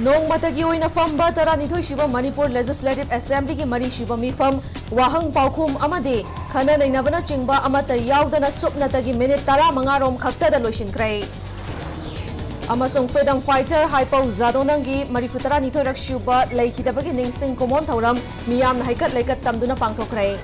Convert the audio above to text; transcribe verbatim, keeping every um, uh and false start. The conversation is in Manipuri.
ꯅꯣꯡꯃꯇꯒꯤ ꯑꯣꯏꯅ ꯐꯝꯕ ꯇꯔꯥꯅꯤꯊꯣꯏ ꯁꯨꯕ ꯃꯅꯤꯄꯨꯔ Legislative Assemblyꯒꯤ ꯃꯔꯤ ꯁꯨꯕ ꯃꯤꯐꯝ, ꯋꯥꯍꯪ ꯄꯥꯎꯈꯨꯝ ꯑꯃꯗꯤ ꯈꯟꯅ ꯅꯩꯅꯕꯅꯆꯤꯡꯕ ꯑꯃꯠꯇ ꯌꯥꯎꯗꯅ ꯁꯨꯞꯅꯇꯒꯤ ꯃꯤꯅꯤꯠ ꯇꯔꯥꯃꯉꯥ ꯔꯣꯝ ꯈꯛꯇꯗ ꯂꯣꯏꯁꯤꯟꯈ꯭ꯔꯦ꯫ ꯑꯃꯁꯨꯡ freedom fighter ꯍꯥꯏꯄꯧ ꯖꯥꯗꯣꯅꯪꯒꯤ ꯃꯔꯤꯐꯨ ꯇꯔꯥꯅꯤꯊꯣꯏꯔꯛ ꯁꯨꯕ ꯂꯩꯈꯤꯗꯕꯒꯤ ꯅꯤꯡꯁꯤꯡ ꯀꯨꯝꯑꯣꯟ ꯊꯧꯔꯝ ꯃꯤꯌꯥꯝꯅ ꯍꯩꯀꯠ ꯂꯩꯀꯠ ꯇꯝꯗꯨꯅ ꯄꯥꯡꯊꯣꯛꯈ꯭ꯔꯦ꯫